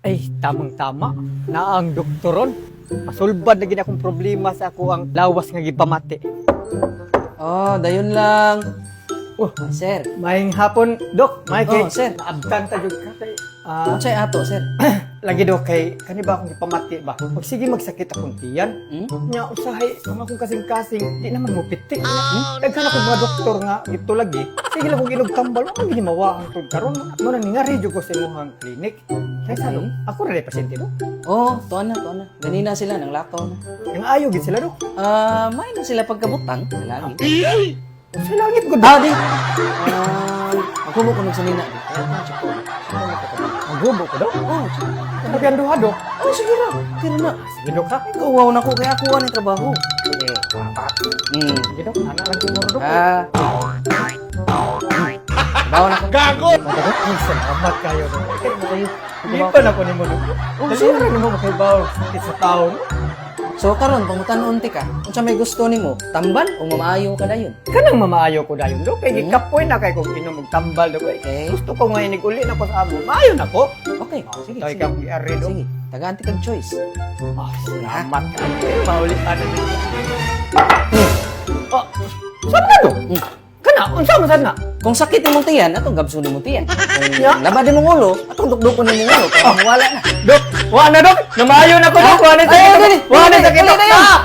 Ay, tamang-tama. Naa ang doktoron. Masulbad na gid akong problema sa akoang lawas nga gipamati. Oh, dayon lang. Oh, Sir. Maayong hapon, Dok. May kay Oh, sir. Naabtan ta jud ka kay Unsay ato, sir? Lagi, Dok, kay kani ba akong gipamati ba? Pag sige magsakit akong tiyan. Nya usahay ang akong kasing-kasing di naman mo piti. Daghan akong mga doktor nga gito lagi. Sige lang kong inog tambal, wa man gini mawa ang tud karon. Mo na ningari jud ko sa imong clinic. Kay sa Dok, ako ra pasyente, Dok. Oh, tuan na, tuan na. Ganina sila nang lakaw na. Nang ayo gid sila, Dok. Ah, may na sila pagkabutang sa langit. Sa langit ko, Dok. Ah, di. Ah, maghubo ko nagsanina di. Ah, tsako. Maghubo ko, Dok. Oh, tsako. Ano ang duha, Dok? Oh, sige ra. Kira na. Sige, Dok, ha. Ikaw wow na ko kaya ako ang trabaho. Eh. Sige, Dok, ana lang siguro, Dok. Ah. Bawa na ko. Gago! Ay, salamat kayo, Dok. Kayo. Di pa na ko nimo, Dok. Oh, Dali ra nimo makahibaw sakit sa tao, no? So karon pangutan-on ti ka, unsa may gusto nimo? Tambal o mamaayo ka dayon? Kanang mamaayo ko dayon, Dok. Kay gikapoy na kay kung inom og tambal, Dok. Kay Okay. gusto ko nga inig uli na ko sa amo. Maayo na ko. Okay, sige. Tayo Sige. ka akong i-array, Dok. Sige, tagaan ti kag choice. Ah, salamat ka. Mauli pa na din. Oh, saan na, Dok? Kana, unsa man sad na? Kung sakit imong tiyan, atong gabso nimong tiyan. Kung Ya. labad imong ulo, atong dukdukon nimong ulo para mawala na. Dok, wa na, Dok. Namaayo na ko, Dok. Wa na Ay, sakit. dali, Wa na dali, sakit, dali Dok. na yun. Ah!